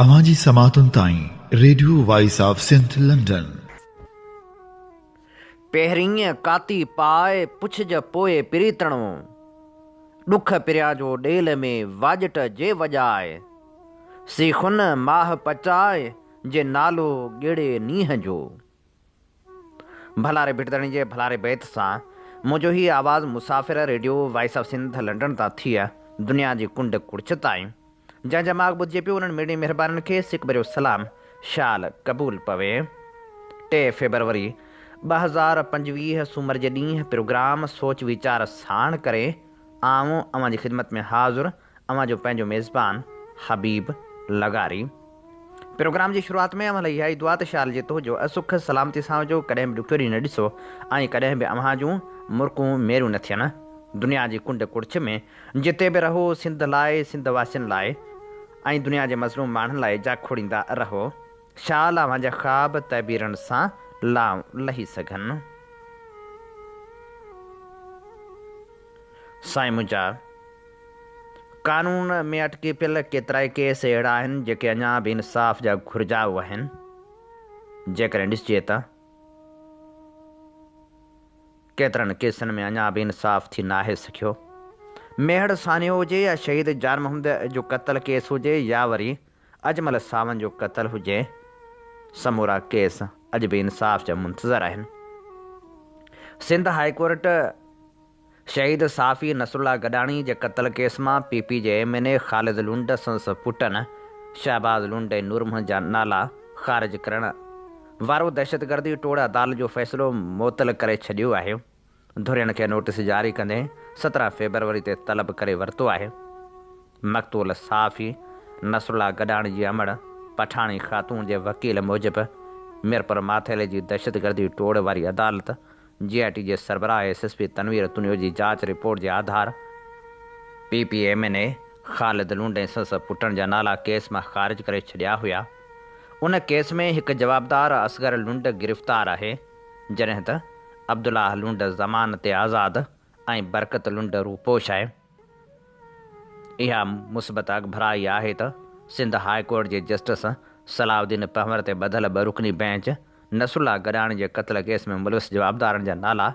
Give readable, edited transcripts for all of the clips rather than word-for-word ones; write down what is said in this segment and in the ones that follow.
اوهان جي سماعتن تائين radio voice of Sindh London. پهرين ڪاتي پاء پڇج پوء پريتڻو، ڏک پريان جو ڏيل ۾ واڄٽ جي وڄاء، سيخن ماهه پچاء جي نالو ڳيڙي نينهن جو. ڀلاري ڀٽ ڌڻي جي ڀلاري بيت سان منهنجو هي آواز مسافر radio voice of Sindh London تان ٿي دنيا جي ڪنڊ ڪڙڇ تائين جنهن جا ماڳ ٻڌجي پيو انهن مڙني مهربانن کي سڪ ڀريو سلام شال قبول پوي. ٽي فيبروري 2025 سومر جي ڏينهن پروگرام سوچ ويچار ساڻ ڪري آئون اوهان جي خدمت ۾ حاضر اوهان جو پنهنجو ميزبان حبيب لغاري. پروگرام جي شروعات ۾ اوهان لاء اها ئي دعا ته شال جي تو جو سک سلامتي سان هجو ڪڏهن به ڏکيو ڏينهن نه ڏسو ۽ ڪڏهن به اوهان جون مرڪون ميريون نه ٿين. دنيا جي ڪنڊ ڪڙڇ ۾ جتي به رهو سنڌ لاء سنڌ واسين لاء ۽ دنيا جي مظلوم ماڻهن لاء جاکوڙيندا رهو. شال اوهان جا خواب تعبيرن سان لائون لهي سگهن. سائين منهنجا! قانون ۾ اٽڪي پيل ڪيترائي ڪيس اهڙا آهن جيڪي اڃا به انصاف جا گهرجائو آهن. جيڪڏهن ڏسجي ته ڪيترن ڪيسن ۾ اڃا به انصاف ٿي ناهي سگهيو. ميهڙ سانحو هجي يا شهيد جان محمد جو قتل ڪيس هجي يا وري اجمل ساوند جو قتل هجي، سمورا ڪيس اڄ به انصاف جا منتظر آهن. سنڌ هاء ڪورٽ شهيد صحافي نصرالله گڏاڻي جي قتل ڪيس مان پي پي جي ايم اين اي خالد لنڊ سندس پٽن شهباز لنڊ ۽ نور محمد جا نالا خارج ڪرڻ وارو دهشتگردي ٽوڙ عدالت جو فيصلو معطل ڪري ڇڏيو آهي. ڌرين کي نوٽيس جاري ڪندي 17 فيبروري تي طلب ڪري ورتو آهي. مقتول صحافي نصرالله گڏاڻي جي امڙ پٺاڻي خاتون جي وڪيل موجب ميرپور ماٿيلي جي دهشتگردي ٽوڙ واري عدالت جي آء ٽي جي سربراهه S S P Tanveer Tunio جي جاچ رپورٽ جي آڌار P P M N A Khalid Lund ۽ سندس پٽن جا نالا ڪيس مان خارج ڪري ڇڏيا هيا. ان ڪيس ۾ هڪ جوابدار اصغر لنڊ گرفتار آهي، جڏهن ته عبدالله لنڊ ضمانت تي آزاد ۽ برڪت لنڊ روپوش آهي. اها مثبت اڳڀرائي آهي ته سنڌ هاء ڪورٽ جي جسٽس صلاح الدين پنهور تي ٻڌل ٻه رڪني بئنچ نصرالله گڏاڻي جي قتل ڪيس ۾ ملوث جوابدارن جا نالا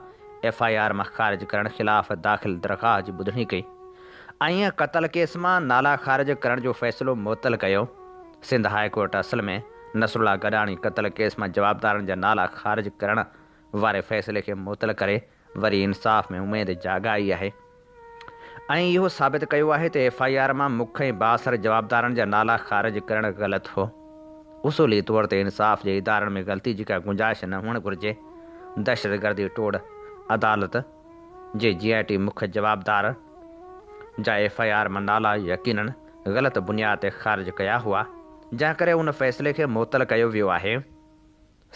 ايف I R مان خارج ڪرڻ خلاف داخل درخواست جي ٻڌڻي ڪئي ۽ قتل ڪيس مان نالا خارج ڪرڻ جو فيصلو معطل ڪيو. سنڌ هاء ڪورٽ اصل ۾ نصرالله گڏاڻي قتل ڪيس مان جوابدارن جا نالا خارج ڪرڻ واري فيصلي کي معطل ڪري وري انصاف ۾ اميد جاڳائي آهي ۽ اهو ثابت ڪيو آهي ته ايف I R مان مک ۽ بااثر جوابدارن جا نالا خارج ڪرڻ غلط هو. اصولي طور تي انصاف جي ادارن ۾ غلطي جي ڪا گنجائش نه هئڻ گهرجي. دهشتگردي ٽوڙ عدالت جي جي آء ٽي مک جوابدار جا ايف I R مان نالا يقينن غلط بنياد تي خارج ڪيا هئا، جنهن ڪري ان فيصلي کي معطل ڪيو ويو آهي.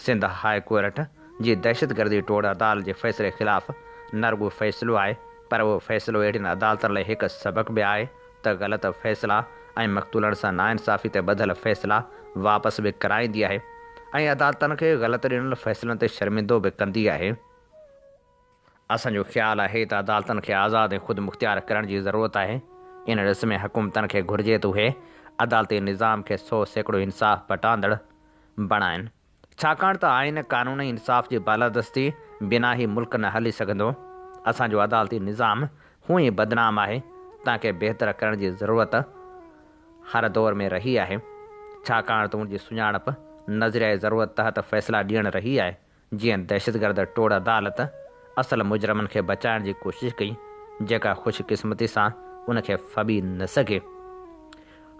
سنڌ هاء ڪورٽ جي دهشتگردي ٽوڙ عدالت جي فيصلي خلاف نه رڳو فيصلو آهي پر اهو فيصلو اهڙين عدالتن لاء هڪ سبق به آهي ته غلط فيصلا ۽ مقتولن سان ناانصافي تي ٻڌل فيصلا واپس به ڪرائيندي آهي ۽ عدالتن کي غلط ڏنل فيصلن تي شرمندو به ڪندي آهي. اسان جو خيال آهي ته عدالتن کي آزاد ۽ خودمختيار ڪرڻ جي ضرورت آهي. ان ڏس ۾ حڪومتن کي گهرجي ته اهي عدالتي نظام کي 100% انصاف پٽاندڙ بڻائين. ڇاڪاڻ ته آئين، قانون ۽ انصاف جي بالادستي بنا هي ملڪ نه هلي سگهندو. اسان جو عدالتي نظام هونئن ئي بدنام آهي، تنهن کي بهتر ڪرڻ جي ضرورت هر دور ۾ رهي آهي. ڇاڪاڻ ته ان جي سڃاڻپ نظريائي ضرورت تحت فيصلا ڏيڻ رهي آهي. جيئن دهشتگرد ٽوڙ عدالت اصل مجرمن کي بچائڻ جي ڪوشش ڪئي، جيڪا خوش قسمتي سان ان کي ڦٻي نه سگهي.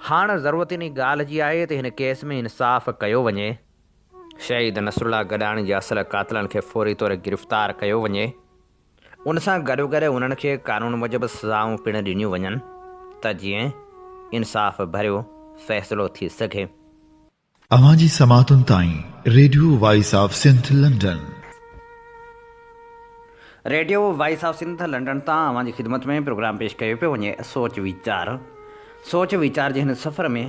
هاڻ ضرورت انهي ڳالهه جي آهي ته هن ڪيس ۾ انصاف ڪيو وڃي. شهيد نصرالله گڏاڻي جي اصل قاتلن کي فوري طور گرفتار ڪيو وڃي. ان سان گڏوگڏ انهن کي قانون موجب سزائون پڻ ڏنيون وڃن ته جيئن انصاف ڀريو فيصلو ٿي سگهي. اوهان جي سماعتن تائين radio voice of Sindh London. Radio voice of Sindh London تان اوهان جي خدمت ۾ پروگرام پيش ڪيو پيو وڃي سوچ ويچار. سوچ ويچار جي هن سفر ۾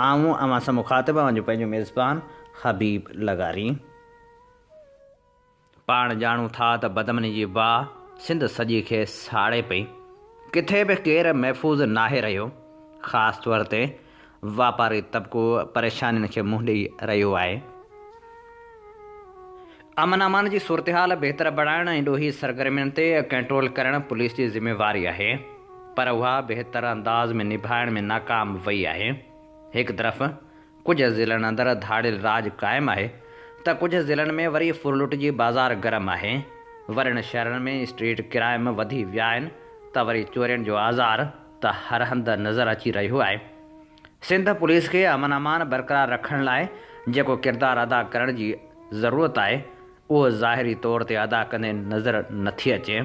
آئون اوهان سان مخاطب اوهان جو پنهنجو ميزبان حبيب لغاري. پاڻ ڄاڻون ٿا ته بدامني جي باهه سنڌ سڄي کي ساڙي پئي. ڪٿي به ڪير محفوظ ناهي رهيو. خاص طور تي واپاري طبقو پريشانين کي منهن ڏئي رهيو آهي. امن امان جي صورتحال بهتر بڻائڻ ۽ ڏوهي سرگرمين تي ڪنٽرول ڪرڻ پوليس جي ذميواري آهي پر اها بهتر انداز ۾ نڀائڻ ۾ ناڪام وئي آهي. هڪ طرف ڪجهه ضلعن اندر ڌاڙيل راڄ قائم آهي ته ڪجهه ضلعن ۾ وري ڦرلٽ جي بازار گرم آهي. وڏن شهرن ۾ اسٽريٽ ڪرائم وڌي ويا آهن ته وري چورين جو آزار ته هر هنڌ نظر اچي رهيو آهي. سنڌ پوليس کي امن امان برقرار رکڻ لاء جيڪو ڪردار ادا ڪرڻ جي ضرورت آهي اهو ظاهري طور تي ادا ڪندي نظر نٿي اچي.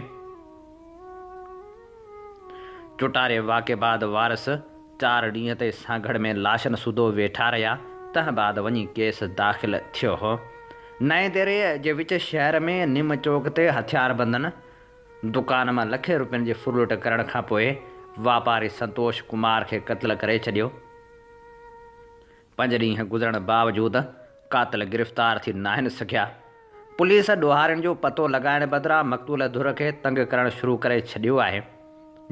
چوٽاري واقعي بعد وارث چار ڏينهن تائين سانگهڙ ۾ لاشن سوڌو ويٺا رهيا تنهن بعد وڃي ڪيس داخل ٿيو هو. نئين ديري جي وچ شهر ۾ نم چوڪ تي هٿياربندن دڪان مان لکين روپين جي ڦرلٽ ڪرڻ کانپوء واپاري سنتوش ڪمار کي قتل ڪري ڇڏيو. پنج ڏينهن گذرڻ باوجود قاتل گرفتار ٿي ناهن سگهيا. پوليس ڏوهارين جو پتو لڳائڻ بدران مقتول ڌر کي تنگ ڪرڻ شروع ڪري ڇڏيو آهي.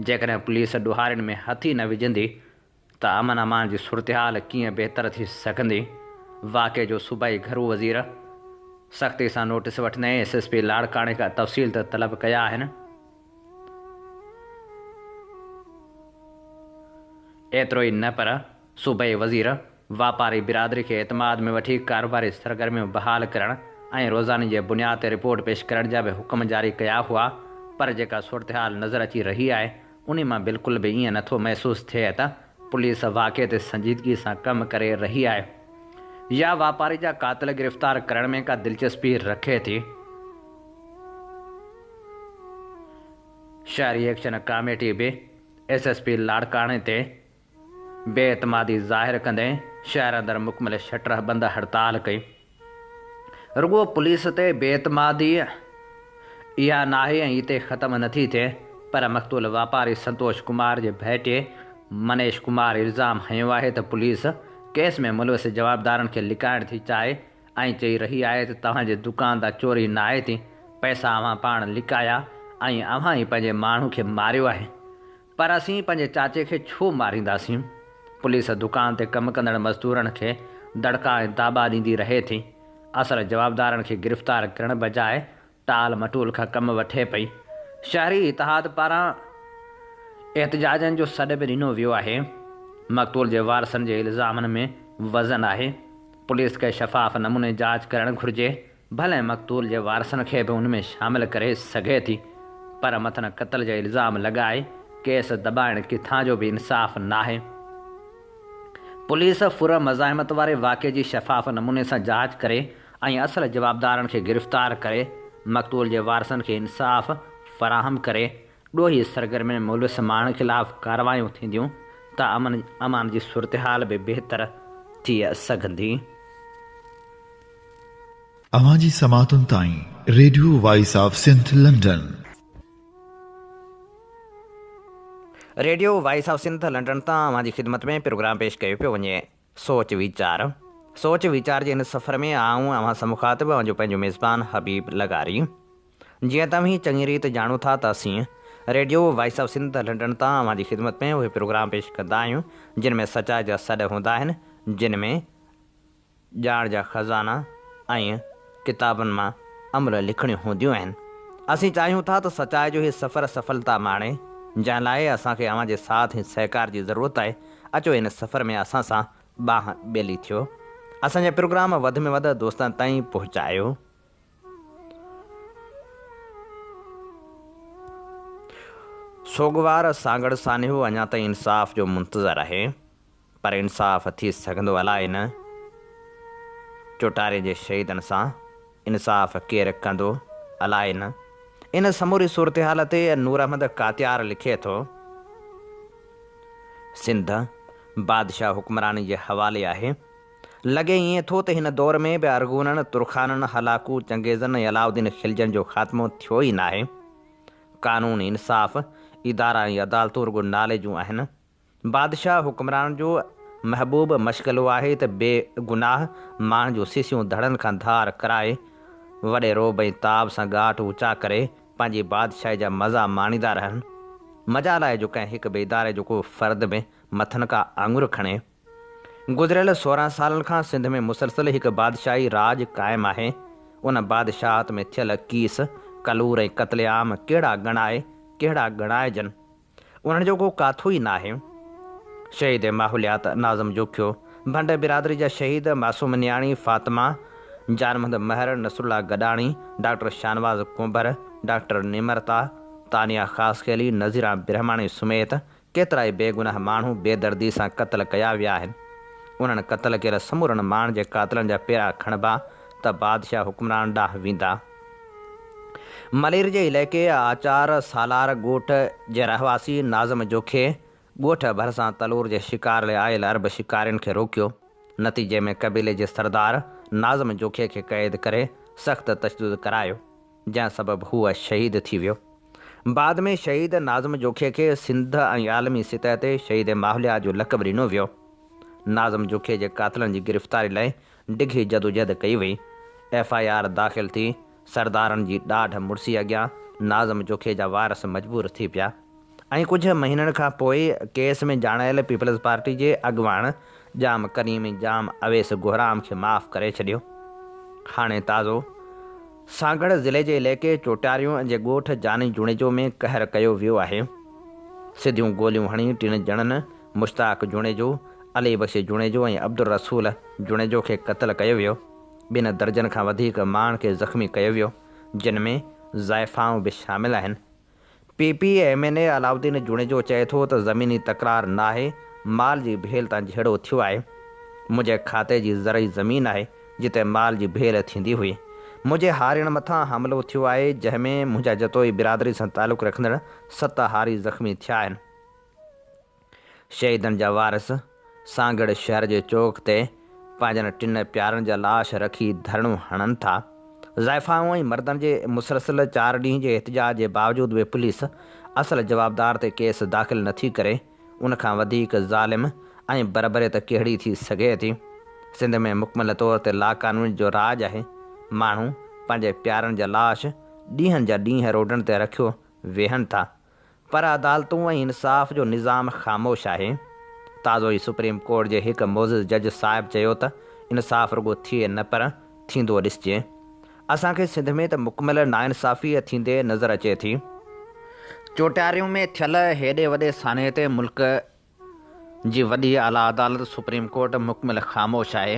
جيڪڏهن پوليس ڏوهارين ۾ هٿ ئي نه وجهندي ته امن امان جي صورتحال ڪيئن بهتر ٿي سگهندي؟ واقعي جو صوبائي گهرو وزير سختي سان نوٽيس وٺندي ايس ايس پي لاڙڪاڻي کان تفصيل ته طلب ڪيا آهن. ايترو ئي نه پر صوبائي وزير واپاري برادري کي اعتماد ۾ وٺي ڪاروباري سرگرميون بحال ڪرڻ ۽ روزاني جي بنياد تي رپورٽ پيش ڪرڻ جا به حڪم جاري ڪيا هئا پر جيڪا صورتحال نظر اچي رهي آهي انهي مان بلڪل به ائين نٿو محسوس ٿئي ته پوليس واقعي تي سنجيدگي سان ڪم ڪري رهي آهي يا واپاري جا قاتل گرفتار ڪرڻ ۾ ڪا دلچسپي رکي ٿي. شهري ايڪشن ڪاميٽي به ايس ايس پي لاڙڪاڻي تي بي اعتمادي ظاهر ڪندي شهر اندر مڪمل شٽر بند هڙتال ڪئي. رڳو پوليس تي بي اعتمادي اها ناهي ۽ اتي ختم نٿي ٿئي پر مقتول واپاري سنتوش ڪمار جي ڀائٽي منيش ڪمار الزام هنيو آهي ته پوليس ڪيس ۾ ملوث جوابدارن کي لڪائڻ ٿي چاهي ۽ چئي رهي آهي ته توهان جي دڪان تان چوري ناهي ٿي پئسا اوهان پاڻ لڪايا ۽ اوهان ئي پنهنجي ماڻهو کي ماريو آهي. پر اسين پنهنجي چاچي کي ڇو مارينداسين؟ پوليس دڪان تي ڪم ڪندڙ مزدورن کي دڙڪا ۽ داٻا ڏيندي رهي ٿي. اصل جوابدارن کي گرفتار ڪرڻ بجاء ٽال مٽول کان ڪم وٺي پئي. شهري اتحاد پاران احتجاجن جو سڏ به ڏنو ويو آهي. مقتول جي وارثن جي الزامن ۾ وزن آهي. پوليس کي شفاف نموني جاچ ڪرڻ گهرجي. ڀلي مقتول جي وارثن کي به ان ۾ شامل ڪري سگهي ٿي پر مٿن قتل جا الزام لڳائي ڪيس دٻائڻ ڪٿان جو به انصاف ناهي. پوليس ڦر مزاحمت واري واقعي جي شفاف نموني سان جاچ ڪري ۽ اصل جوابدارن کي گرفتار ڪري مقتول جي وارثن کي انصاف فراهم ڪري ڏوهي سرگرمين ۾ ملوث ماڻهن خلاف ڪارروايون ٿينديون ته امن امان جي صورتحال به بهتر ٿي سگهندي. اوهان جي سماعتن تائين radio voice of Sindh London. Radio voice of Sindh London تان اوهان جي خدمت ۾ پروگرام پيش ڪيو پيو وڃي سوچ ويچار سوچ ويچار جي هن سفر ۾ آئون اوهان سان مخاطب اوهان جو پنهنجو ميزبان حبيب لغاري. جيئن توهين چڱي ريت ڄاڻو ٿا ته اسين radio voice of Sindh London تان اوهان جي خدمت ۾ اهي پروگرام پيش ڪندا آهيون جن ۾ سچائي جا سڏ هوندا آهن جن ۾ ڄاڻ جا خزانا ۽ ڪتابن مان املهه لکڻيون هونديون آهن. اسين چاهيون ٿا ته سچائي جو هي سفر سڦلتا ماڻي، جنهن لاء اسان کي اوهان جي ساٿ ۽ سهڪار جي ضرورت آهي. اچو هن سفر ۾ اسان سان ٻانهن ٻيلي ٿيو. اسان جا پروگرام وڌ ۾ وڌ دوستن تائين پهچايو. سوڳوار سانگهڙ سانحو اڃا تائين انصاف جو منتظر آهي. پر انصاف ٿي سگهندو الائي نه؟ چوٽاري جي شهيدن سان انصاف ڪير ڪندو الائي نه؟ ان سموري صورتحال تي نور احمد ڪاتيار لکي ٿو، سنڌ بادشاهه حڪمراني جي حوالي آهي. لڳي ائين ٿو ته هن دور ۾ به ارغونن، ترخانن، هلاڪو، چنگيزن ۽ علاؤالدين خلجين جو خاتمو ٿيو ئي ناهي. قانون، انصاف، ادارا ۽ عدالتون رڳو نالي جون آهن. بادشاهه حڪمران جو محبوب مشغلو آهي ته بي گناهه ماڻهن جون سيسيون ڌڙن کان ڌار ڪرائي، وڏي رعب ۽ تاب سان ڳاٽ اوچا ڪري پنهنجي بادشاهي جا مزا ماڻيندا رهن. مجال آهي جو ڪنهن هڪ به اداري جو ڪو فرد به مٿن ڪا آڱر کڻي. گذريل 16 سالن کان سنڌ ۾ مسلسل هڪ بادشاهي راڄ قائم آهي. ان بادشاهت ۾ ٿيل ڪيس، ڪلور ۽ قتل عام ڪهڙا ڳڻائي ڪهڙا ڳڻائجن. انهن جو ڪو ڪاٿو ئي ناهي. شهيد ماحوليات ناظم جوکيو، ڀنڊ برادري جا شهيد معصوم نياڻي فاطمه، جان محمد مهر، نصرالله گڏاڻي، ڊاڪٽر شاهنواز ڪنڀر، ڊاڪٽر نمرتا، تانيا خاصخيلي، نذيران برهماڻي سميت ڪيترائي بيگناهه ماڻهو بيدردي سان قتل ڪيا ويا آهن. انهن قتل ڪيل سمورن ماڻهن جي قاتلن جا پيرا کڻبا ته بادشاهه حڪمران ڏانهن ويندا. ملير جي علائقي آچار سالار ڳوٺ جي رهواسي ناظم جوکي ڳوٺ ڀرسان تلور جي شڪار لاء آيل عرب شڪارين کي روڪيو. نتيجي ۾ قبيلي جي سردار ناظم جوکي کي قيد ڪري سخت تشدد ڪرايو. جنهن سبب هو شهيد ٿي ويو. بعد ۾ شهيد ناظم جوکيي کي سنڌ ۽ عالمي سطح تي شهيد ماحوليات جو لقب ڏنو ويو. ناظم جوکيي جي قاتلن جي گرفتاري لاء ڊگهي جدوجهد ڪئي وئي. ايف I R داخل ٿي، سردارن جي ڏاڍ مڙسي اڳيان ناظم جوکيي جا وارث مجبور ٿي پيا ۽ ڪجهه مهينن کان پوء ڪيس ۾ ڄاڻايل پيپلز پارٽي جي اڳواڻ ڄام ڪريم ۽ ڄام اويس گهرام کي معاف ڪري ڇڏيو. هاڻي تازو سانگهڙ ضلعي جي علائقي چوٽياريون جي ڳوٺ جاني جوڻيجو ۾ قهر ڪيو ويو آهي. سڌيون گوليون هڻي ٽن ڄڻن مشتاق جوڻيجو، علي بخش جوڻيجو ۽ عبدالرسول جوڻيجو کي قتل ڪيو ويو. ٻن درجن کان وڌيڪ ماڻهن کي زخمي ڪيو ويو، جن ۾ زائفائون به شامل آهن. P P M N A Alauddin Junejo چئي ٿو ته زميني تڪرار ناهي، مال جي ڀيل تان جهيڙو ٿيو آهي. منهنجي کاتي جي زرعي زمين آهي، جتي مال جي ڀيل ٿيندي هئي. منهنجي هارين مٿان حملو ٿيو آهي، جنهن ۾ منهنجا جتوئي برادري سان تعلق رکندڙ ست هاري زخمي ٿيا آهن. شهيدن جا وارث سانگهڙ شهر جي چوڪ تي پنهنجن ٽن پيارن جا لاش رکي ڌرڻو هڻن ٿا. زائفائون ۽ مردن جي مسلسل چار ڏينهن جي احتجاج جي باوجود به پوليس اصل جوابدار تي ڪيس داخل نٿي ڪري، ان کان وڌيڪ ظالم ۽ بربريت ڪهڙي ٿي سگهي ٿي؟ سنڌ ۾ مڪمل طور تي لاقانونيت جو راڄ آهي، ماڻهو پنهنجي پيارن جا لاش ڏينهن جا ڏينهن روڊن تي رکيو ويهن ٿا. پر عدالتون ۽ انصاف جو نظام خاموش آهي. تازو ئي سپريم ڪورٽ جي هڪ معزز جج صاحب چيو ته انصاف رڳو ٿئي نه پر ٿيندو ڏسجي. اسان کي سنڌ ۾ ته مڪمل ناانصافي ٿيندي نظر اچي ٿي. چوٽياريون ۾ ٿيل هيڏي وڏي سانحي تي ملڪ جي وڏي اعليٰ عدالت سپريم ڪورٽ مڪمل خاموش آهي.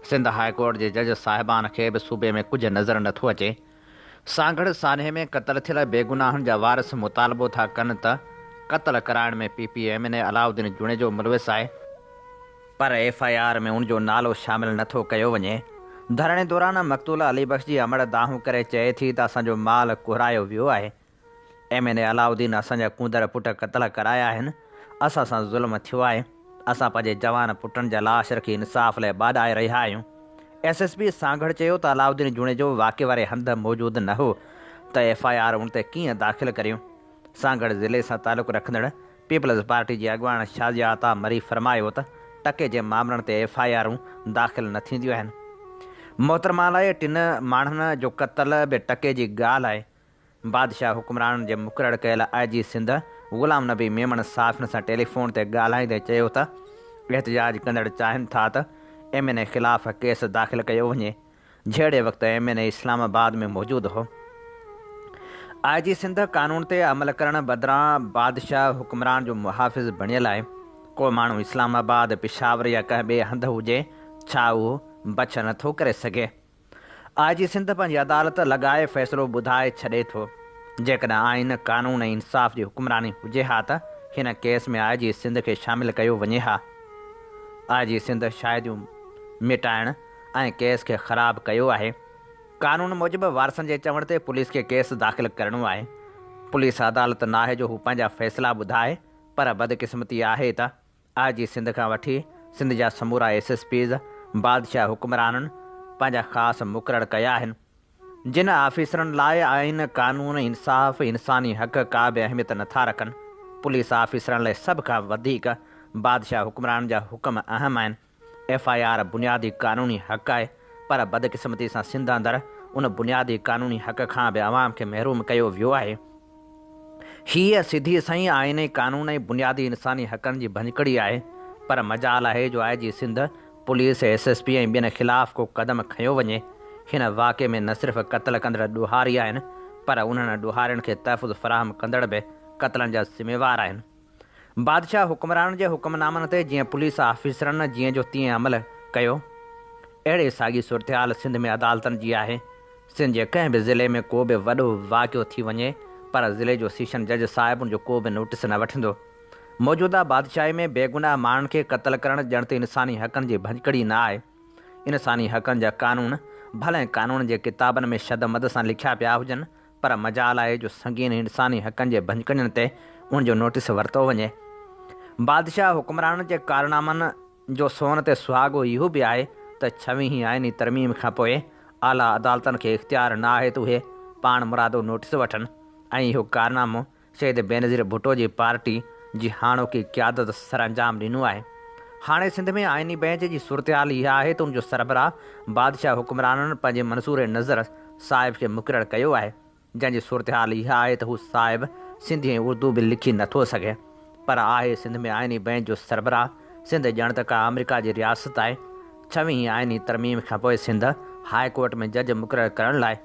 سنڌ هاء ڪورٽ جي جج صاحبان کي به صوبي ۾ ڪجهه نظر نٿو اچي. سانگهڙ سانحي ۾ قتل ٿيل بيگناهن جا وارث مطالبو ٿا ڪن ته قتل ڪرائڻ ۾ P P M N A Alauddin Junejo ملوث آهي، پر ايف I R ۾ ان جو نالو شامل نٿو ڪيو وڃي. ڌرڻي دوران مقتول علي بخش جي امڙ دانهون ڪري چئي ٿي ته اسان جو مال ڪهرايو ويو آهي، ايم اين اي علاؤالدين اسان جا ڪونڌر پٽ قتل ڪرايا آهن، اسان سان ظلم ٿيو آهي، اسان پنهنجي جوان پٽن جا لاش رکي انصاف لاء ٻاڏائي رهيا آهيون. ايس ايس پي سانگهڙ چيو ته علاؤالدين جوڻيجو واقعي واري هنڌ موجود نه هو ته ايف I R ان تي ڪيئن داخل ڪريون. سانگهڙ ضلعي سان تعلق رکندڙ پيپلز پارٽي جي اڳواڻ شازيه عطا مري فرمايو ته ٽڪي جي مامرن تي ايف I آرون داخل نه ٿينديون آهن. محترمه لاء ٽن ماڻهن جو قتل به ٽڪي جي ڳالهه آهي. بادشاهه حڪمرانن جي مقرر ڪيل آء جي سنڌ غلام نبي ميمڻ صحافين سان ٽيليفون تي ڳالهائيندي چيو ته احتجاج ڪندڙ چاهين ٿا ته ايم اين اي خلاف ڪيس داخل ڪيو وڃي، جهڙي وقت M N A Islamabad ۾ موجود هو. آء جي سنڌ قانون تي عمل ڪرڻ بدران بادشاهه حڪمران جو محافظ بڻيل آهي، ڪو ماڻهو اسلام آباد، پشاور يا ڪنهن ٻئي هنڌ هجي ڇا اهو بڇ نٿو ڪري سگهي؟ آء جي سنڌ پنهنجي عدالت لڳائي فيصلو ٻڌائي ڇڏي ٿو. جيڪڏهن آئين، قانون ۽ انصاف جي حڪمراني هجي ها ته هن ڪيس ۾ آء جي سنڌ کي شامل ڪيو وڃي ها. آء جي سنڌ شاهديون مٽائڻ ۽ ڪيس کي خراب ڪيو آهي. قانون موجب وارثن جي چوڻ تي پوليس کي ڪيس داخل ڪرڻو آهي. پوليس عدالت ناهي جو هو پنهنجا فيصلا ٻڌائي پر بدقسمتي آهي ته آء جي سنڌ کان وٺي سنڌ جا سمورا ايس ايس پيز بادشاهه حڪمرانن پنهنجا خاص مقرر ڪيا آهن، جن آفيسرن لاء آئين، قانون، انصاف، انساني حق ڪا به اهميت نٿا رکن. پوليس آفيسرن لاء سڀ کان وڌيڪ بادشاهه حڪمرانن جا حڪم اهم آهن. ايف I R بنيادي قانوني حق آهي پر بدقسمتي سان سنڌ اندر ان بنيادي قانوني حق کان به عوام کي محروم ڪيو ويو آهي. هيء سڌي سنئين آئيني قانون ۽ بنيادي انساني حقن جي ڀڃڪڙي آهي پر مجال آهي جو I G Sindh, police, S S P ۽ ٻين خلاف ڪو قدم کنيو وڃي. هن واقعي ۾ نه صرف قتل ڪندڙ ڏوهاري آهن پر انهن ڏوهارين کي تحفظ فراهم ڪندڙ به قتلن جا ذميوار آهن. بادشاهه حڪمرانن جي حڪمنامن تي جيئن پوليس آفيسرن جيئن جو تيئن عمل ڪيو، اهڙي ساڳي صورتحال سنڌ ۾ عدالتن جي آهي. سنڌ جي ڪنهن به ضلعي ۾ ڪو به وڏو واقعو ٿي وڃي پر ضلعي جو سيشن جج صاحب ان جو ڪو به نوٽيس نه وٺندو. موجوده بادشاهي ۾ بيگناهه ماڻهن کي قتل ڪرڻ ڄڻ ته انساني حقن جي ڀڃڪڙي نه آهي. انساني حقن جا قانون ڀلي قانون جي ڪتابن ۾ شد مد سان لکيا پيا هجن پر مجال آهي جو سنگين انساني حقن جي ڀڃڪڙين تي ان جو نوٽيس ورتو وڃي. بادشاهه حڪمرانن جي ڪارنامن جو سون تي سهاڳو اهو به آهي ته ڇويهين آئيني ترميم کانپوء اعليٰ عدالتن کي اختيار نه آهي ته اهي پاڻمرادو نوٽيس وٺن ۽ اهو ڪارنامو شهيد بينظير ڀٽو جي پارٽي جي هاڻوڪي قيادت سرانجام ڏنو آهي. هاڻي سنڌ ۾ آئيني بئنچ جي صورتحال اها آهي ته ان جو سربراهه بادشاهه حڪمرانن پنهنجي منظور نظر صاحب کي مقرر ڪيو آهي، جنهن جي صورتحال اها آهي ته هو صاحب سنڌي ۽ اردو به لکي نٿو سگهي پر آهي سنڌ ۾ آئيني بئنچ جو سربراهه. سنڌ ڄڻ ته ڪا آمريڪا جي رياست آهي. ڇويهين آئيني ترميم کانپوء سنڌ هاء ڪورٽ ۾ جج مقرر ڪرڻ لاء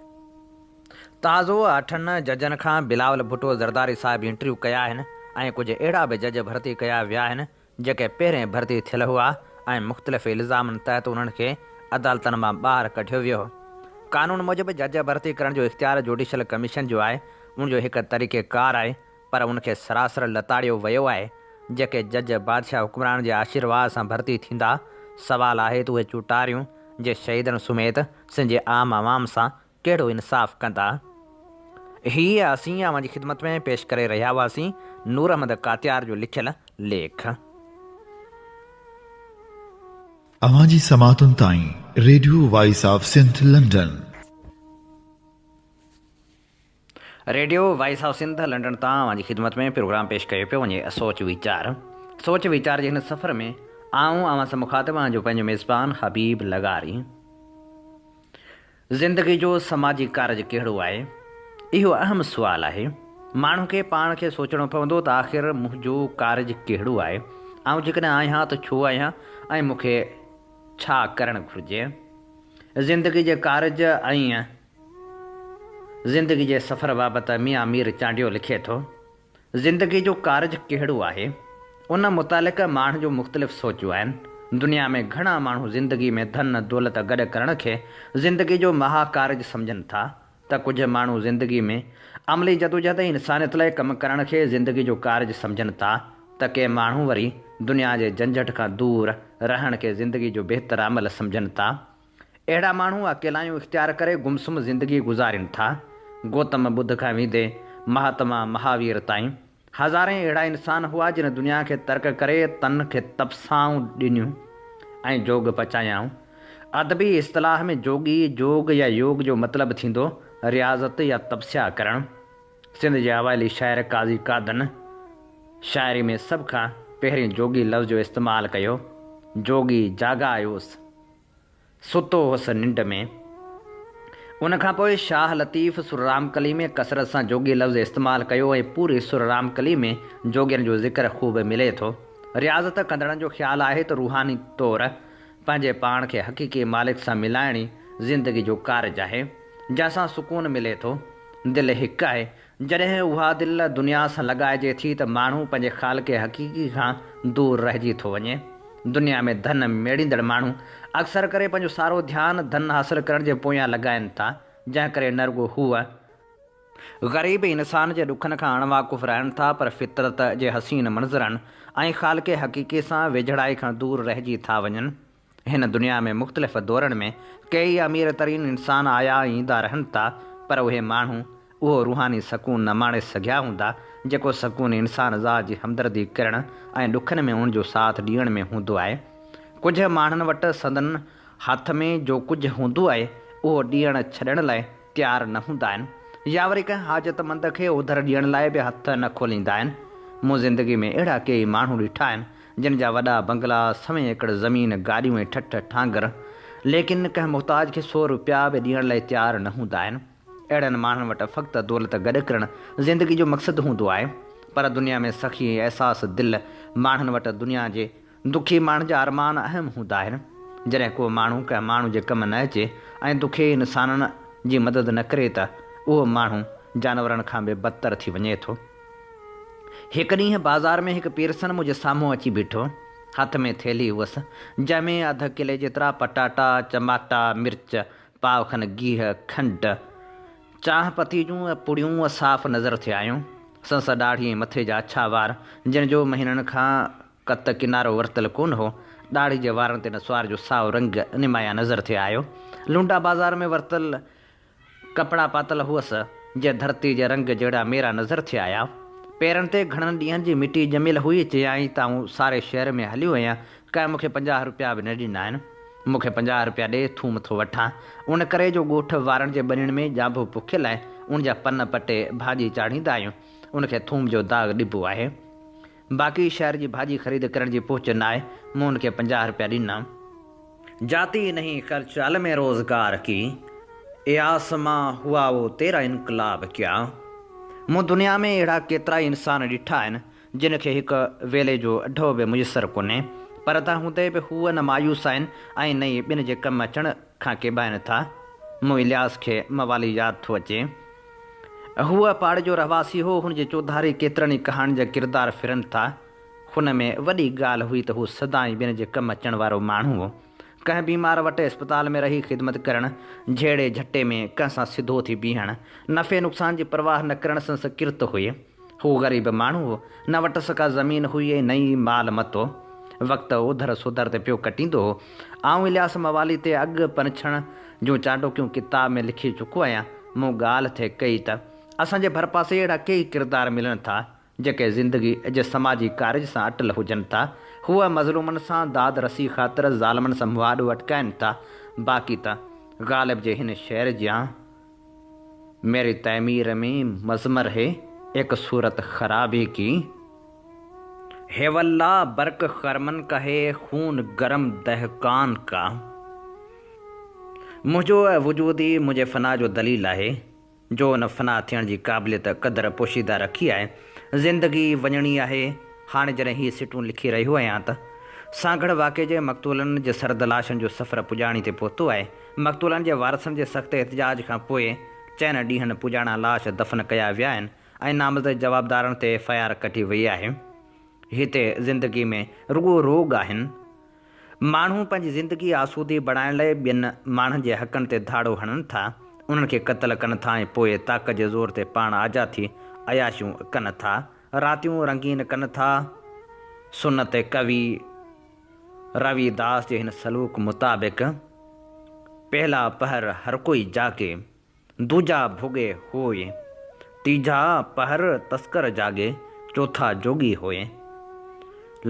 تازو اٺن ججن کان بلاول ڀٽو زرداري صاحب انٽرويو ڪيا آهن ۽ ڪجهه اهڙا به جج ڀرتي ڪيا ويا آهن جيڪي پهرين ڀرتي ٿيل هئا ۽ مختلف الزامن تحت انهن کي عدالتن مان ٻاهر ڪڍيو ويو هو. قانون موجب جج ڀرتي ڪرڻ جو اختيار جوڊيشل ڪميشن جو آهي، ان جو هڪ طريقيڪار آهي پر ان کي سراسر لتاڙيو ويو آهي. جيڪي جج بادشاهه حڪمران جي آشيرواد سان ڀرتي ٿيندا، سوال آهي ته اهي چوٽاريون جي شهيدن سميت سنڌ جي عام عوام سان ڪهڙو انصاف ڪندا؟ هيء اسين اوهان جي خدمت ۾ پيش ڪري رهيا هئاسين نور احمد ڪاتيار جو لکيل ليک. اوهان جي سماعتن تائين radio voice of Sindh London. Radio voice of Sindh London تان اوهان جي خدمت ۾ پروگرام پيش ڪيو پيو وڃي سوچ ويچار. سوچ ويچار جي هن سفر ۾ آئون اوهان سان مخاطب آهيان جو پنهنجو ميزبان حبيب لغاري. زندگي جو سماجي ڪارج ڪهڙو آهي؟ اهو اهم سوال آهي. ماڻهو کي پاڻ کي سوچڻو پوندو ته آخر منهنجو ڪارج ڪهڙو آهي؟ آئون جيڪڏهن آهيان ته ڇو آهيان ۽ مون کي ڇا ڪرڻ گهرجي؟ زندگي جي ڪارج ۽ زندگي جي سفر بابت ميان مير چانڊيو لکي ٿو. زندگي جو ڪارج ڪهڙو آهي؟ ان متعلق ماڻهن جون مختلف سوچون آهن. دنيا ۾ گهڻا ماڻهو زندگي ۾ ڌن دولت گڏ ڪرڻ کي زندگي جو مها ڪارج سمجهن ٿا ته ڪجهه ماڻهو زندگي ۾ عملي جدوجهد ۽ انسانيت لاء ڪم ڪرڻ کي زندگي جو ڪارج سمجهن ٿا ته ڪي ماڻهو وري دنيا جي جنجهٽ کان دور رهڻ کي زندگي جو بهتر عمل سمجهن ٿا. اهڙا ماڻهو اڪيلايون اختيار ڪري گمسم زندگي گذارين ٿا. گوتم ٻڌ کان ويندي مهاتما مهاوير تائين هزارين اهڙا انسان هئا جن دنيا کي ترڪ ڪري تن کي تپسائون ڏنيون ۽ جوڳ پچايائون. ادبي اصطلاح ۾ جوڳي، جوڳ يا يوڳ جو مطلب ٿيندو رياضت يا تپسيا ڪرڻ. سنڌ جي اوائلي شاعر قاضي قادن شاعري ۾ سڀ کان پهرين جوڳي لفظ جو استعمال ڪيو، جوڳي جاڳايوس. ستو هوس ننڊ ۾. ان کان پوء شاهه لطيف سر رامڪلي ۾ ڪثرت سان جوڳي لفظ استعمال ڪيو ۽ پوري سر رامڪلي ۾ جوڳين جو ذڪر خوب ملي ٿو. رياضت ڪندڙن جو خيال آهي ته روحاني طور پنهنجي پاڻ کي حقيقي مالڪ سان ملائڻ ئي زندگي جو ڪارج آهي، جنهن سان سڪون ملي ٿو. دل هڪ آهي، جڏهن اها دل دنيا سان لڳائجي ٿي ته ماڻهو پنهنجي خالق حقيقي کان دور رهجي ٿو وڃي. دنيا ۾ ڌن ميڙيندڙ ماڻهو اڪثر ڪري پنهنجو سارو ڌيان ڌن حاصل ڪرڻ جي پويان لڳائين ٿا، جنهن ڪري نه رڳو هو غريب انسان جي ڏکن کان اڻواقف رهن ٿا پر فطرت جي حسين منظرن ۽ خالق حقيقي سان ويجهڙائي کان دور رهجي ٿا وڃن. هن دنيا ۾ مختلف دورن ۾ ڪيئي امير ترين انسان آيا ۽ ايندا رهن ٿا پر اهي ماڻهو اهو روحاني سڪون نه ماڻي سگهيا هوندا جيڪو سڪون انسان ذات جي همدردي ڪرڻ ۽ ڏکن ۾ ان جو ساٿ ڏيڻ ۾ هوندو آهي. ڪجهه ماڻهن وٽ سندن هٿ ۾ جو ڪجهه هوندو آهي اهو ڏيڻ ڇڏڻ لاء تيار نه هوندا آهن يا وري ڪنهن حاجتمند کي اوڌر ڏيڻ لاء به هٿ نه کوليندا آهن. مون زندگي ۾ اهڙا ڪيئي ماڻهو ڏٺا آهن جن جا وڏا بنگلا، سوين ايڪڙ زمين، گاڏيون ۽ ٺٺ ٺانگر، ليڪن ڪنهن محتاج کي سو روپيا به ڏيڻ لاء تيار نه هوندا آهن. اهڙن ماڻهن وٽ فقط دولت گڏ ڪرڻ زندگي جو مقصد هوندو آهي. پر دنيا ۾ سخي ۽ احساس دل ماڻهن وٽ دنيا جي دکي ماڻهن جا ارمان اهم هوندا آهن. جڏهن ڪو ماڻهو ڪنهن ماڻهو جي ڪم نه اچي ۽ دکي انسانن جي مدد نه ڪري ته اهو ماڻهو جانورن کان به بدتر ٿي وڃي ٿو. هڪ ڏينهن بازار ۾ هڪ پيرسن منهنجي سامهون اچي بيٺو. هٿ ۾ ٿيلهي هئس، جنهن ۾ اڌ ڪلي جيترا پٽاٽا، چماٽا، مرچ، پاء کن گيهه، کنڊ، چانهه پتي جون پڙيون صاف نظر ٿي آيون. سندس ڏاڙهي ۽ مٿي جا اڇا وار، جن جو مهينن کان قط ڪنارو ورتل ڪونه هو، ڏاڙهي جي وارن تي نسوار جو سائو رنگ نمايان نظر ٿي آيو. لونڊا بازار ۾ ورتل ڪپڙا پاتل هئس، جي ڌرتي جي رنگ جهڙا ميرا نظر ٿي آيا. پيرن تي گهڻن ڏينهن جي مٽي ڄميل هئي. چيائين ته آئون ساري شهر ۾ هليو آهيان، ڪنهن مون کي 50 روپيا به نه ڏنا آهن. مون کي 50 روپيا ڏي، ٿوم ٿو وٺان. ان ڪري جو ڳوٺ وارن جي ٻنين ۾ ڄانڀو پوکيل آهي، ان جا پن پٽي ڀاڄي چاڙهيندا آهيون. ان کي ٿوم جو داغ ڏبو آهي. باقي شهر جي ڀاڄي خريد ڪرڻ جي پهچ ناهي. مون ان کي 50 روپيا ڏنا. جاتي نهين خرچ علم روزگار ڪي، اي آسمان هئا وو تيرا انقلاب ڪيا. مون دنيا ۾ اهڙا ڪيترائي انسان ڏٺا آهن، جن کي هڪ ويلي جو ڍؤ به ميسر ڪونهي، پر تنهن هوندي به هو نه مايوس آهن ۽ نه ئي ٻين جي ڪم اچڻ کان ڪيٻائن ٿا. مون الياس کي موالي ياد ٿو اچي. هو پاڙي جو رهواسي هو. هن جي چوڌاري ڪيترن ئي ڪهاڻين جا ڪردار ڦرن ٿا. هن ۾ وڏي ڳالهه هئي ته هو سدائين ٻين جي ڪم اچڻ وارو ماڻهو هو. ڪنهن بيمار وٽ اسپتال ۾ رهي خدمت ڪرڻ، جهيڙي جهٽي ۾ ڪنهن سان سڌو ٿي بيهڻ، نفعي نقصان جي پرواهه نه ڪرڻ سندس ڪرت هئي. هو غريب ماڻهو هو، نه وٽس ڪا زمين هئي ۽ نه ئي مال متو. وقت اوڌر سوڌر تي پيو ڪٽيندو هو. آئون الياس موالي تي اڳ پنڇڻ جون چانڊوڪيون ڪتاب ۾ لکي چڪو آهيان. مون ڳالهه ٿي ڪئي ته اسان جي ڀرپاسي اهڙا ڪيئي ڪردار ملن ٿا، جيڪي زندگي جي سماجي ڪارج سان اٽل هجن ٿا. هو مظلومن سان داد رسي خاطر ظالمن سان مهاڏو اٽڪائين ٿا. باقي ته غالب جي هن شعر جيان ميري تعمير ۾ مضمر هي ايڪ صورت خرابي ڪي. هي والله برق خرمن ڪا هي خون گرم دهقان ڪا. منهنجو وجود ئي منهنجي فنا جو دليل آهي. جو ان فنا ٿيڻ جي قابليت قدر پوشيده رکي آهي. زندگي وڃڻي آهي. هاڻي جڏهن هي سٽون لکي رهيو آهيان ته سانگهڙ واقعي جي مقتولن جي سرد لاشن جو سفر پڄاڻي تي پهتو آهي. مقتولن جي وارثن جي سخت احتجاج کان پوء چئن ڏينهن پڄاڻا لاش دفن ڪيا ويا آهن ۽ نامزد جوابدارن تي ايف I R ڪڍي وئي آهي. هتي زندگي ۾ رڳو روڳ آهن. ماڻهو پنهنجي زندگي آسودي بڻائڻ لاء ٻين ماڻهن جي حقن تي ڌاڙو هڻن ٿا، انهن کي قتل ڪن ٿا ۽ پوء طاقت جي زور تي پاڻ آجا ٿي عياشيون ڪن ٿا، راتيون رنگين ڪن ٿا. سنت ڪوي روي داس جي هن سلوڪ مطابق، پهلا پهر هر ڪوئي جاڳي، دوجا ڀوڳي هوئي، تيجا پهر تسڪر جاڳي، چوٿا جوڳي هوئي،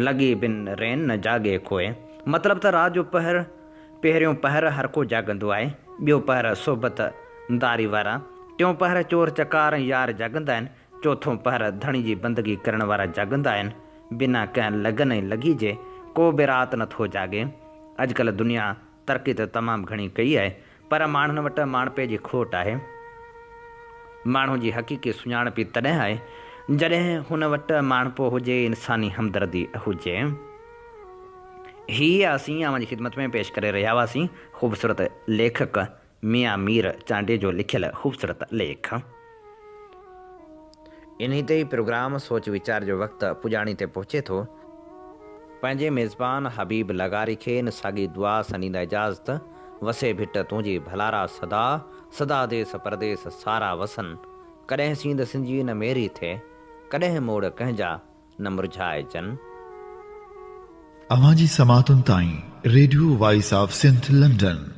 لڳي بن رين نه جاڳي ڪوئي. مطلب ته رات جو پهر، پهريون پهر هر ڪو جاڳندو آهي، ٻيو پهر صحبت داري وارا، ٽيون پهر چور چڪار ۽ يار جاڳندا آهن، چوٿون پهر ڌڻي جي بندگي ڪرڻ وارا جاڳندا آهن، بنا ڪنهن لگن ۽ لڳي جي ڪو به رات نه ٿو جاڳي. اڄڪلهه دنيا ترقي ته تمام گهڻي ڪئي آهي پر ماڻهن وٽ ماڻهپي جي کوٽ آهي. ماڻهو جي حقيقي سڃاڻپ ئي تڏهن آهي جڏهن هن وٽ ماڻهپو هجي، انساني همدردي هجي. هي اسين اوهان جي خدمت ۾ پيش ڪري رهيا هئاسين خوبصورت ليکڪ ميان مير چانڊيي جو لکيل خوبصورت ليک. انهي تي ئي پروگرام سوچ ويچار جو وقت پڄاڻي تي پهچي ٿو. پنهنجي ميزبان حبيب لغاري کي ان ساڳي دعا سان ڏيندا اجازت، وسي ڀٽ تنهنجي ڀلارا سدا، سدا ديس پرديس سارا وسن، ڪڏهن سينڌ سنجي نه ميري ٿئي، ڪڏهن موڙ ڪنهن جا نه مرجهائجن. اوهان جي سماعتن تائين radio voice of Sindh London.